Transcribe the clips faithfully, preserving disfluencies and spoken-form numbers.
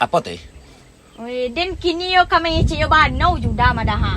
Apo, Teh? Oi, den kini yo ka mangecek yo bana jo Uda mah dah, ha.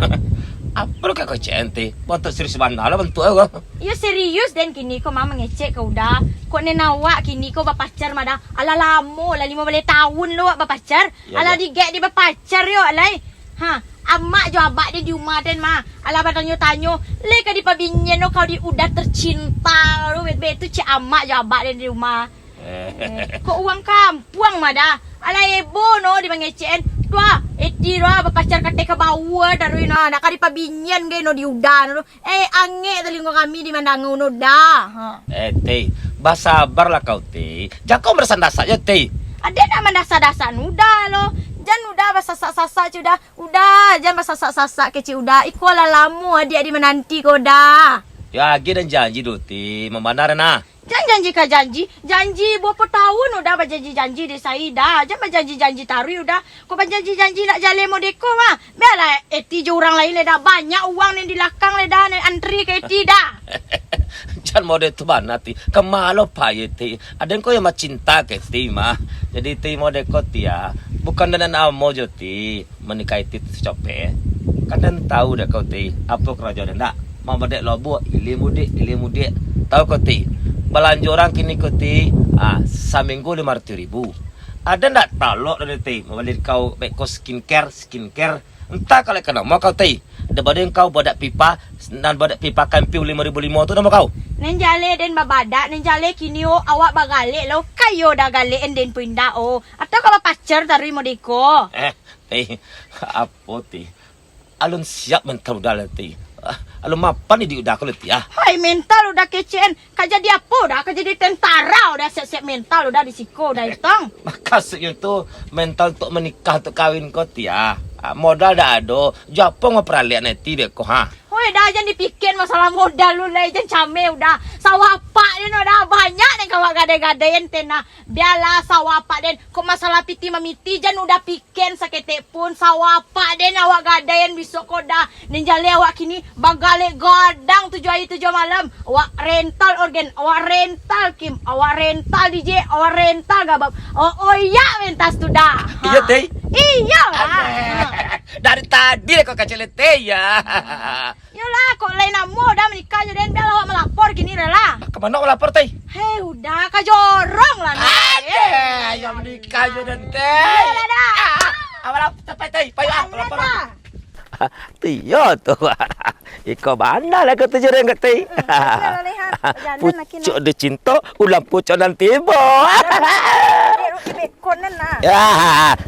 Apo lo ka kecek, Teh? Bantuak serius bana lah bantuak ko. Yo serius den kini ko mah mangecek ka Uda. Kok nan awak kini ko bapacar mah dah. Alah lamo lah, limo baleh taun lo awak bapacar. Yo, alah yo. Digek di bapacar yo, alai. Ha, amak jo abak den di rumah den mah. Alah batanyo-tanyo, lai ka dipabinian lo kau di Uda tercinta lo, be-, be tu cek amak jo abak den di rumah. Eh, kok urang kampuang mah dah. Alah heboh no di mangecek-an. Tu ah, Eti tu ah, bapacar katai ka bawah taruih no. Nak ka dipabinian gai no di Uda no. Eh, angek talingo kami di mandanga no dah. Ha. Eh, Teh, basabarlah kau, Teh. Jan kau mandasak-dasak jo, Teh. Ade nak mandasak-dasak no Uda lo. Jan Uda basasak-sasak cik Uda. Uda, jan basasak-sasak kecek Uda. Iko lah lamo adiak di mananti ko dah. Yo, agiah den janji dulu, Teh. Mambana nah. Jan janji ka janji, janji barapo taun Uda bajanji-janji dek Saida, jan bajanji-janji taruih Uda, kok bajanji-janji nak jaleh modeko mah, bialah Eti jo urang lain lai dah, banyak urang nan di lakang lai dah, nan antri ka Eti dah. Jan model tu bana Ti, ka ma lo pai Ti, aden ko yo macinta ka Ti mah, jadi Ti modeko Ti ah, bukan nan amo jo Ti. Manikahi Ti tu sacapek, kan den tau dek kau Ti, apo karajo den dak? Mambadek lobuak, ilia mudiak, ilia mudiak. Tau kau Ti, balanjo urang kini ko Ti, ah, saminggu limo ratuih ribu. Aden dak talok doh Ti, mambali kau beko skincare, skincare. Antah kau lai ka namo kau Ti, dibanding kau badak pipa, nan badak pipa kampiu limo ribu limo tu namo kau. Nan jaleh den babadak, nan jaleh kini o awak bagalek lo, kayo dah galek en den pindah o. Atau ka bapacar taruih modeko. Eh, Ti, apo Ti? Alun siap mental Uda lai Ti. Ah, alun mapan iduik Uda ko lai Ti ah. Hai, mental Uda kecek en. Ka jadi apo Uda? Ka jadi tentara Uda, siap-siap mental Uda di siko Uda itang. Makasuiknyo tu, mental untuak manikah, untuak kawin ko Ti ah. Ah, modal dak ado, jo apo ngau paraliak nan Ti beko ha. Oi, dah, jan dipikian masalah modal lu lai, jan cameh Uda. Sawah apak den Uda, banyak nan ka awak gadai-gadaian ten nah. Bialah sawah apak den, kok masalah pitih mamiti, jan Uda pikian saketek pun. Sawah apak den awak gadaian bisuak ko dah. Nan jaleh awak kini bagalek gadang tujuah ari tujuah malam. Awak rental orgen, awak rental kim, awak rental D J, awak rental gabam. Awak oyak mentas tu dah. Iyo, Teh? Iyo lah. Aduh. Dari tadi lah kau kacau leteh, ya. Yolah, kok lain namo dah manikah jo den, bialah awak malapor kini dah lah. Ka mano malapor, Teh? Hei, Uda, ka jorong lah, nah. Aduh, ayo manikah jo den, Teh. Iyolah dah. Ah, ah, apalah, capek, Teh. Payu ah, malapor. Iyo tu. Iko bana lah kau tu jo den, Teh. Eh, capek lah, Leh, ha. Bajalan laki nak. Pucuk dicinto, ulang pucuk nan tibo. Dek Ruki Bekon nan, nah. Ya,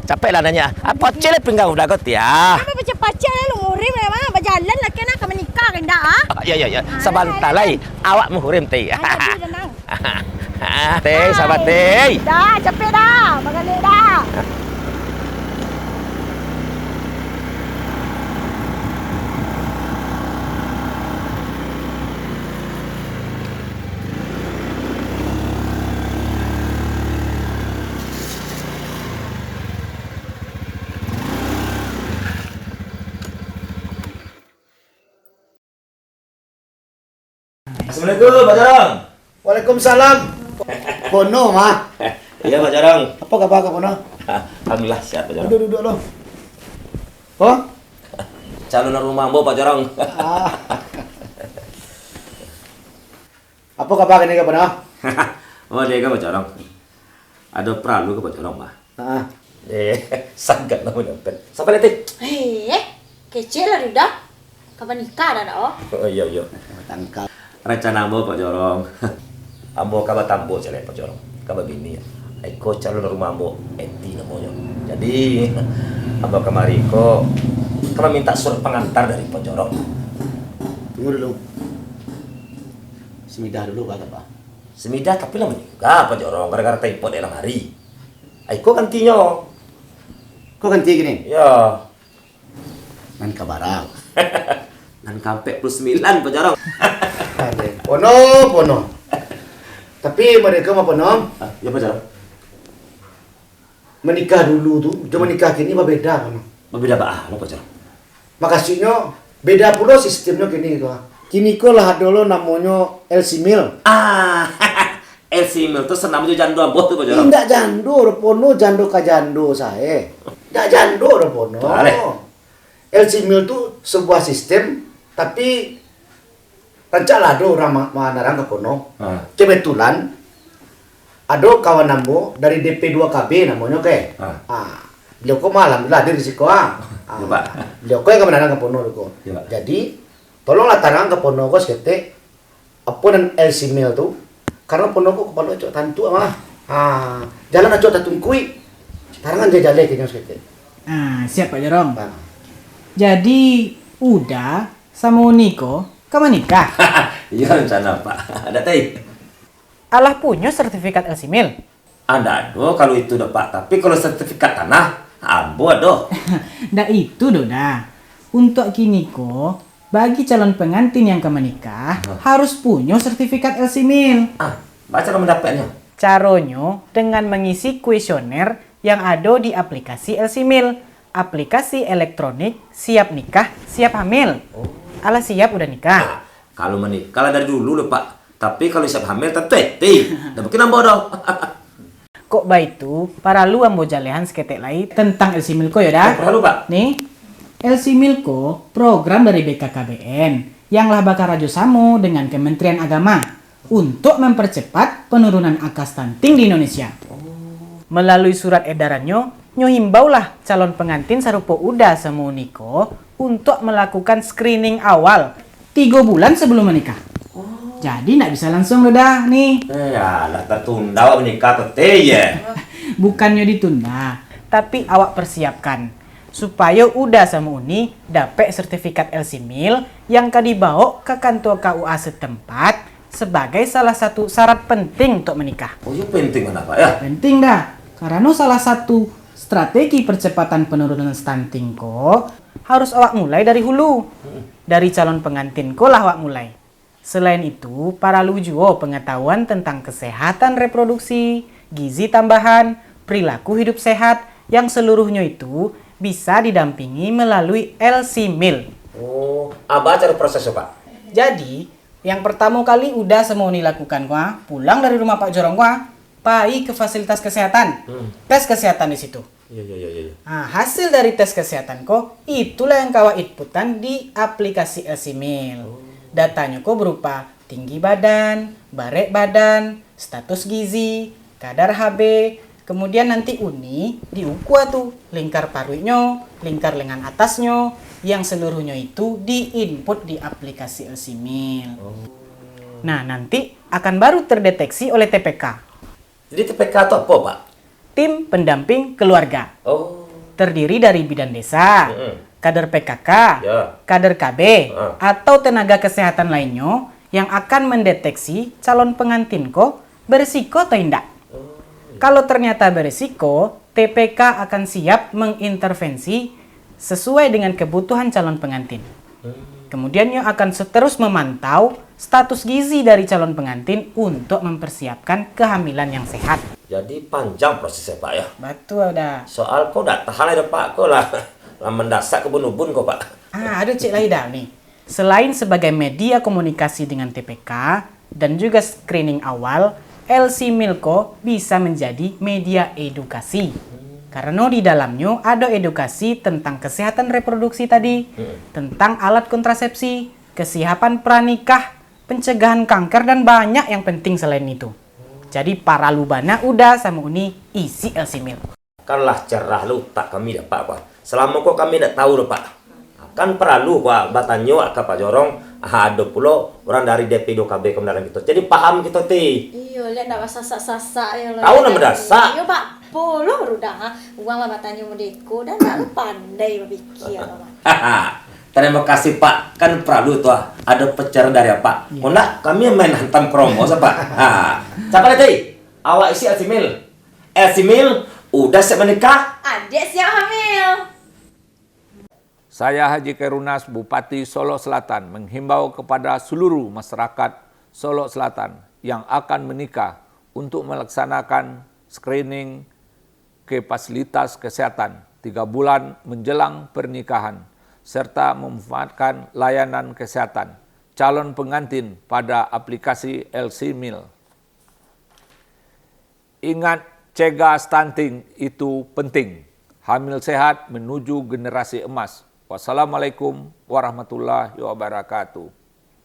capek lah nanyo. Apo cile pinggang Uda ko Ti ah? Apo pacik-pacik lah lu muhrim lah, mah. Bajalan lah kan, ka manikah ka indak ah? Ya, ya, ya. Ah, sabanta lai. Awak muhrim Ti. Ah, jadi tenang. Ti, sabar Ti. Dah, capek dah. Bagalek dah. Assalamualaikum, Pak Jorong. Waalaikumsalam. Pono, mah. Iya, Pak Jorong. Apo kaba ka Pono? Alhamdulillah, sehat, Pak Jorong. Duduak, duduak lo. Oh? Calon rumah ambo, Pak Jorong. Ah. Apo kaba kini ka Pono? Oh, dia ka Pak Jorong. Ado paralu ka Pak Jorong, mah. Ah. Eh, sagan lah manyampaian. Sampai lah, Teh. Eh, kecek lah, Duda. Ka banikah dah, dah, oh. Oh, iyo, iyo. Tangkal. Rancana ambo, Pak Jorong. Ambo ka batambo caliak, Pak Jorong. Ka babini. Iko calon rumah ambo, Eti namonyo. Jadi, ambo kamari ko ka maminta surat pangantar dari Pak Jorong. Tunggu dulu. Samidah dulu, Pak, apa? Samidah, tapi lah maningga, Pak Jorong, gara-gara taipok dek lamari. Iko gantinyo. Ko ganti kini? Yo. Nan ka bara? Nan ka ampek puluah sambilan, Pak Jorong. Aduh, pono, pono. Tapi mereka mah pono. Ah, yo, Pak Jorong. Manikah dulu tu, jo manikah kini babeda, pono. Babeda baa lo, Pak Jorong? Makasuiknyo, beda pulo sistemnyo kini ko. Kini ko lah ado lo namonyo L C Mil. Ah, L C Mil tu sanamo jo jando ambo tu, Pak Jorong. Indak jando doh, Pono, jando ka jando sae. Indak jando doh, Pono. Lah, leh. L C Mil tu sebuah sistem, tapi rancak lah ado urang ma-, manarang ka Pono. Ha. Kebetulan, ado kawan ambo dari D P dua K B namonyo, ke. Ha. Ah, beliau ko mah alhamdulillah hadir di siko, ah. Ah, Yo, Pak. Beliau ko yang ka manarang ka Pono tu ko. Yo, Pak. Jadi, tolonglah tarang ka Pono ko saketek, apo nan L C Mil tu, karano Pono ko kapalo acok tantu mah. Ah, jalan acok tatungkuik. Tarangan jaleh ka inyo saketek. Ah, siap, Pak Jorong. Ah. Jadi, Uda samo Uni ko ka manikah? Iyo, rencana, Pak. Ado, Teh? Alah punyo sertifikat L C Mil? Ndak ado kalau itu doh, Pak. Tapi kalau sertifikat tanah, ambo ado. Ndak itu doh, Da. Untuak kini ko, bagi calon pengantin yang ka manikah, Hah? harus punyo sertifikat L C Mil. Ah, baa caro mandapeknyo? Caronyo dengan mengisi kuesioner yang ado di aplikasi L C Mil, aplikasi elektronik siap nikah, siap hamil. Oh. Alah siap Uda nikah? Ah, kalau manikah lah dari dulu doh, Pak. Tapi kalau siap hamil, tantu Eti. Ndak mungkin ambo doh. Kok baitu, paralu ambo jalehan saketek lai tantang L C Mil ko yo, Da. Oh, paralu, Pak. Ni, L C Mil ko program dari B K K B N yang lah bakarajo samo dengan Kementerian Agama untuak mempercepat penurunan angka stunting di Indonesia. Oh. Melalui surat edarannyo, nyo himbaulah calon pengantin sarupo Uda samo Uni ko untuak melakukan screening awal tigo bulan sebelum menikah. Oh. Jadi, ndak bisa langsung doh, Da, ni. Eh, alah, tertunda awak menikah tu, Teh, ye. Bukannyo ditunda, tapi awak persiapkan, supayo Uda samo Uni dapek sertifikat L C Mil yang ka dibawok ka kantua K U A setempat sebagai salah satu syarat penting untuak menikah. Oh, iyo penting bana, Pak, yo? Penting, Da. Karano salah satu strategi percepatan penurunan stunting ko harus awak mulai dari hulu, dari calon pengantin ko lah awak mulai. Selain itu, paralu juo pengetahuan tentang kesehatan reproduksi, gizi tambahan, perilaku hidup sehat, yang seluruhnyo itu bisa didampingi melalui L C Mil. Oh, baa caro prosesnyo, Pak? Jadi, yang pertamo kali Uda samo Uni lakukan ko, ah, pulang dari rumah Pak Jorong ko, ah, pai ke fasilitas kesehatan, Hmm. tes kesehatan di situ. Iyo, iyo, iyo, iyo, iyo. Nah, hasil dari tes kesehatan ko, itulah yang ka awak inputkan di aplikasi L C Mil. Oh. Datanyo ko berupa tinggi badan, barek badan, status gizi, kadar H B, kemudian nanti Uni diukua tu lingkar paruiknyo, lingkar lengan atasnyo, yang seluruhnyo itu di-input di aplikasi L C Mil. Oh. Nah, nanti akan baru terdeteksi oleh T P K. Jadi T P K tu apo, Pak? Tim Pendamping Keluarga. Oh. Terdiri dari bidan desa, Mm-mm. kader P K K, Ya. kader K B, Ah. atau tenaga kesehatan lainnyo yang akan mendeteksi calon pengantin ko berisiko atau indak. Oh, iya. Kalau ternyata berisiko, T P K akan siap mengintervensi sesuai dengan kebutuhan calon pengantin. Hmm. Kemudian, nyo akan se-, terus memantau status gizi dari calon pengantin untuk mempersiapkan kehamilan yang sehat. Jadi, panjang prosesnya, Pak, ya? Batua, Da. Soal ko ndak tahan lai, Pak, ko lah, lah mandasak ka ubun-ubun ko, Pak. Ah, ado ciek lai, Da, ni. Selain sebagai media komunikasi dengan T P K dan juga screening awal, L C Mil ko bisa menjadi media edukasi. Karano di dalamnyo ado edukasi tentang kesehatan reproduksi tadi, Hmm. tentang alat kontrasepsi, kesiapan pranikah, pencegahan kanker, dan banyak yang penting selain itu. Jadi, paralu bana Uda samo Uni isi L C Mil. Kan lah cerah lo utak kami, Pak, Pak. Salamo ko kami ndak tahu doh, Pak. Kan paralu, Pak, batanyo ka Pak Jorong, ah, ado pulo urang dari D P dua K B ka manarang kito. Jadi paham kito ti. Iyo, liak ndak basasak-sasak yo lo. Tahu ndak mandasak? Iyo, Pak. Polo rudah, ha. Uwang lah batanyo modeko, dan ndak lo pandai bapikia, Pak. Tarimo kasih, Pak. Kan paralu tu, ah, ado pencerahan dari Apak. Iyo. Kok ndak, kami main hantam kromo sa, Pak. Ha. Siapa nanti? Awak isi L C Mil. L C Mil, Uda siap manikah? Adiak siap hamil. Saya Haji Kairunas, Bupati Solok Selatan, menghimbau kepada seluruh masyarakat Solok Selatan yang akan menikah untuk melaksanakan screening ke fasilitas kesehatan tiga bulan menjelang pernikahan, serta memanfaatkan layanan kesehatan calon pengantin pada aplikasi L C Mil. Ingat, cegah stunting itu penting. Hamil sehat menuju generasi emas. Wassalamualaikum warahmatullahi wabarakatuh.